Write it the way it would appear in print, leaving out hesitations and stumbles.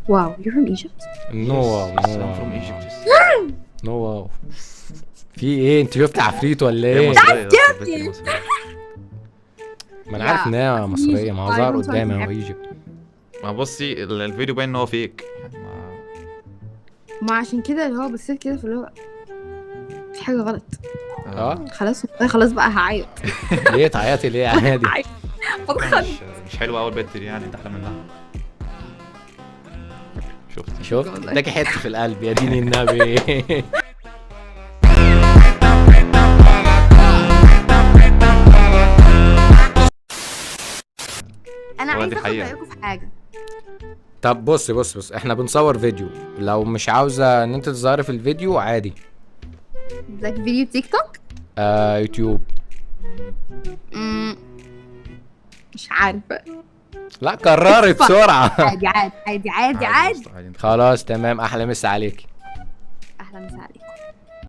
Wow, you're from Egypt? No wow. Yes, no I'm from wow. Egypt. No wow. في ايه؟ انت شفت عفريت ولا هي ايه؟ مصرية أصلاً، البت دي مصرية. ما انا عارف ان هي مصريه، ما هو ظهر قدامي اهو Egypt. ما بصي الفيديو باين ان هو fake يعني ما ما عشان كده اللي هو بصيت كده في اللي هو في حاجة غلط. اه خلاص خلاص بقى هعيط. ليه تعيطي ليه عادي؟ بتخض. مش حلوه قوي البت دي يعني، انت احلى منها. شفت؟ شفت؟ اداكي حته في القلب يا دين النبي. انا هو دي عايزة اخد حقيقة. رأيكم في حاجة. طب بصي بصي بص، احنا بنصور فيديو، لو مش عاوزه ان انت تظهري في الفيديو عادي. like فيديو تيك توك؟ آه يوتيوب. مش عارفة. لا قرري بسرعه. عادي عادي عادي عادي عادي. عادي. خلاص تمام، احلى مسا عليكي. احلى مسا عليكم.